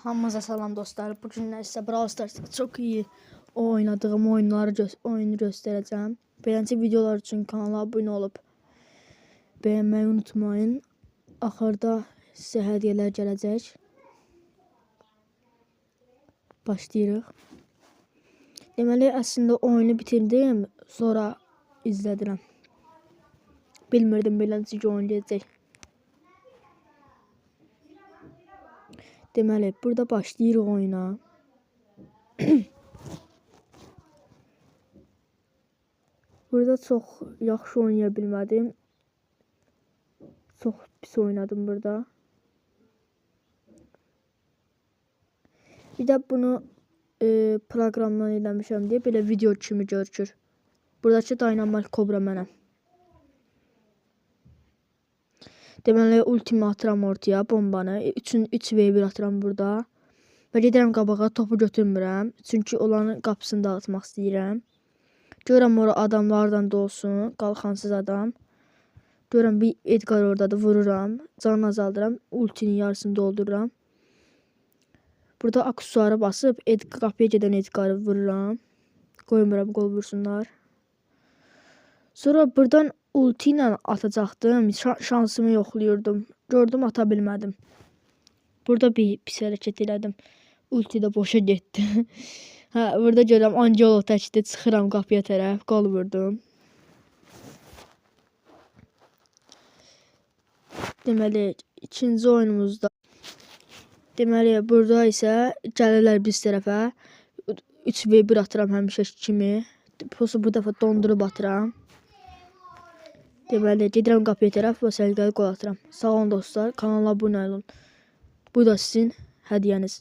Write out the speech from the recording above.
Hamınıza salam dostlar. Bugün sizə Brawl Stars'ta çok iyi oynadığım oyunları oyunu göstereceğim. Beğenci videolar üçün kanala abunə olub beğenmeyi unutmayın. Axırda sizə hədiyyələr gələcək. Başlayırıq. Deməli, əslində oyunu bitirdim, sonra izlədirəm. Bilmirdim beləncə oyun gedəcək. Deməli, burada başlayırıq oyuna. Burada çox yaxşı oynaya bilmədim. Çox pis oynadım burada. Bir də bunu proqramdan eləmişəm deyə belə video kimi görükür. Buradakı Dynamite Cobra mənəm. Deməli, ultimi atıram ortaya, bombanı. 3v1 atıram burada. Və gedirəm qabağa, topu götürmürəm. Çünki onların qapısını dağıtmaq istəyirəm. Görürəm ora adamlardan dolsun, qalxansız adam. Görürəm bir Edgar oradadır, vururam. Canını azaldıram, ultinin yarısını doldururam. Burada aksesuarı basıb qapıya gedən Edgarı vururam. Qoymuram qol vursunlar. Sonra buradan ulti ilə atacaqdım. Şansımı yoxlayırdım. Gördüm ata bilmədim. Burada bir pis hərəkət elədim. Ulti də boşa getdi. Hə, burada görürəm Angelo təkdir. Çıxıram qapıya tərəf, qol vurdum. Deməli, ikinci oyunumuzda deməli, burada isə gəlirlər biz tərəfə. 3v1 atıram həmişəki kimi. Posu bu dəfə dondurub atıram. Deməli, gedirəm qapıya tərəf və səliqəli qol atıram. Sağ olun dostlar, kanala abunə olun. Bu da sizin hədiyyəniz.